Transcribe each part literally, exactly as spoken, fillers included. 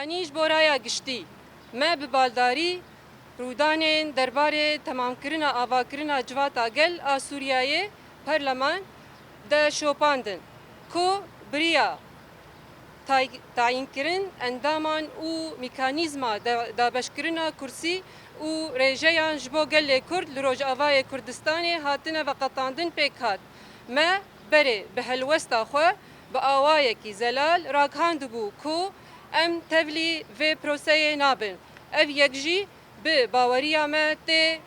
Yanî ji bo raya giştî, me bi baldarî rûdanên derbarê temamkirina avakirina civata gel a Sûriyeyê, perleman, de şopandin, ku bi riya tay-, tayînkirin endaman û mîkanîzma da-, dabeşkirina kursî û rêjeyan ji bo gelê Kurd li Rojavayê Kurdistanê hatine veqetandin pêk hat. Me berê bi helwesta xwe bi awayekî zelal ragihandibû ku em tevlî vê proseyê nabin. Ev yek jî bi baweriya me tê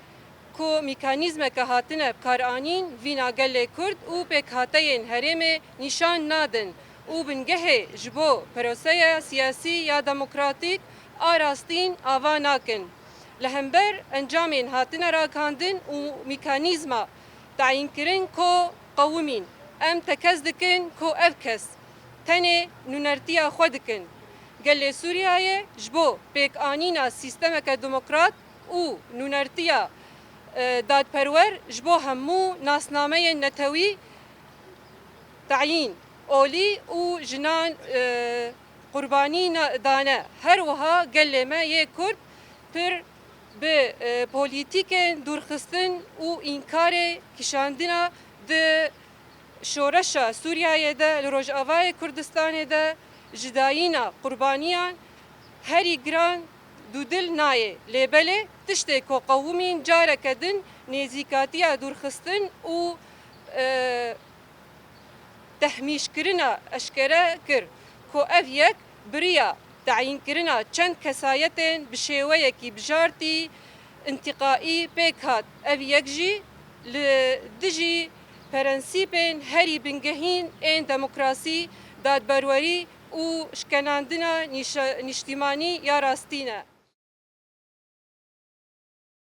ku mîkanîzmeke hatine bikaranîn vîna gelê Kurd û pêkhateyên herêmê nîşan nadin û bingehê ji bo proseya siyasî ya demokratîk a rastîn ava nakin. Li hember encamên hatine ragihandin û mîkanîzma tayînkirin ku qewimîn, em tekez dikin ku ev kes tenê nûnertiya xwe dikin. Gelê Sûriyeyê ji bo pêkanîna sîstemeke demokrat û nûnertiya, e, dadperwer ji bo hemû nasnameyên netewî tayîn, olî û jinan, e, qurbanî na-, dane. Her wiha gelê me yê Kurd pir bi, e, polîtîkên dûrxistin û înkarê kişandina di şoreşa Sûriyeyê de, li Rojavayê Kurdistanê de ji dayîna qurbaniyan herî giran dûdil nayê. Lê belê tiştê ku qewimîn careke din nêzîkatiya dûrxistin û, e, tehmîşkirina eşkere kir ku ev yek bi riya tayînkirina çend kesayetên bi şêweyekî bijartî, întîqaî pêk hat. Ev yek jî li dijî prensîpên herî bingehîn ên demokrasî, dadperwerî û şkenandina nîşe-, nîştîmanî ya rastî ne.